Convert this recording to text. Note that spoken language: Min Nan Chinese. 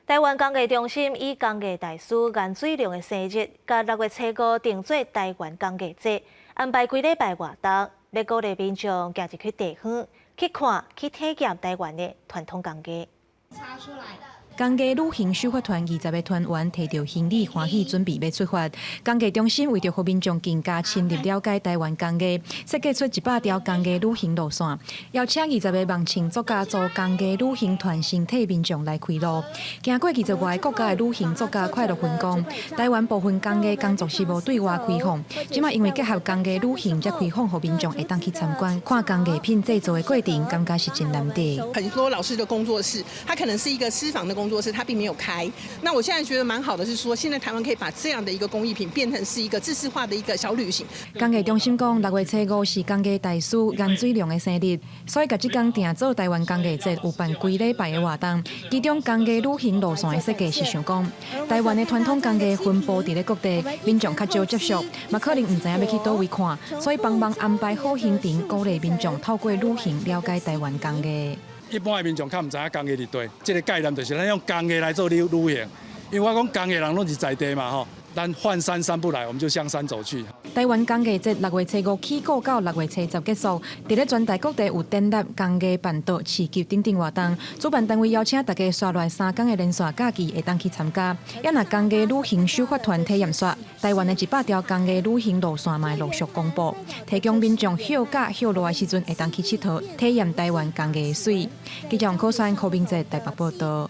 台灣工藝中心以工藝大師顏水龍的生日，共6月初5定做台灣工藝節，安排規禮拜活動，欲鼓勵民眾行入去地方去看、去體驗台灣的傳統工藝。工藝旅行首發團20個團員提著行李，歡喜準備欲出發。工藝中心為著予民眾更加深入了解台灣工藝，設計出100條工藝旅行路線，邀請20個網唱作家組工藝旅行團，先替民眾來開路。經過20外個國家的旅行作家快樂分工，台灣部分工藝工作室無對外開放。這擺因為結合工藝旅行，才開放予民眾會當去參觀，看工藝品製作的過程，感覺是真難得。很多老師的工作室，他可能是一個私房的工作室，他並沒有開。那我現在覺得蠻好的，是說現在台灣可以把這樣的一個工藝品變成是一個知識化的一個小旅行。工藝中心講，6月初5是工藝大師顏水龍的生日，所以共這工定做台灣工藝節，有辦規禮拜的活動。其中工藝旅行路線的設計是想講，台灣的傳統工藝分布佇咧各地，民眾較少接觸，嘛可能毋知影欲去佗位看，所以幫忙安排好行程，鼓勵民眾透過旅行了解台灣工藝。一般的民眾較毋知影工藝佇佗，這個概念就是咱用工藝來做旅行，因為我講工藝人攏是在地嘛吼，咱泛山山不來，我們就向山走去。台灣工藝節6月初5起鼓到6月初10結束，佇咧全台各地有展覽、工藝辦桌、市集等等活動。主辦單位邀請大家紲落來3工的連線假期會當去參加。也若工藝旅行首發團體驗煞，台灣的100條工藝旅行路線嘛會陸續公布，提供民眾休假歇落來時陣會當去𨑨迌，體驗台灣工藝的媠。記者王可川、柯明哲台北報道。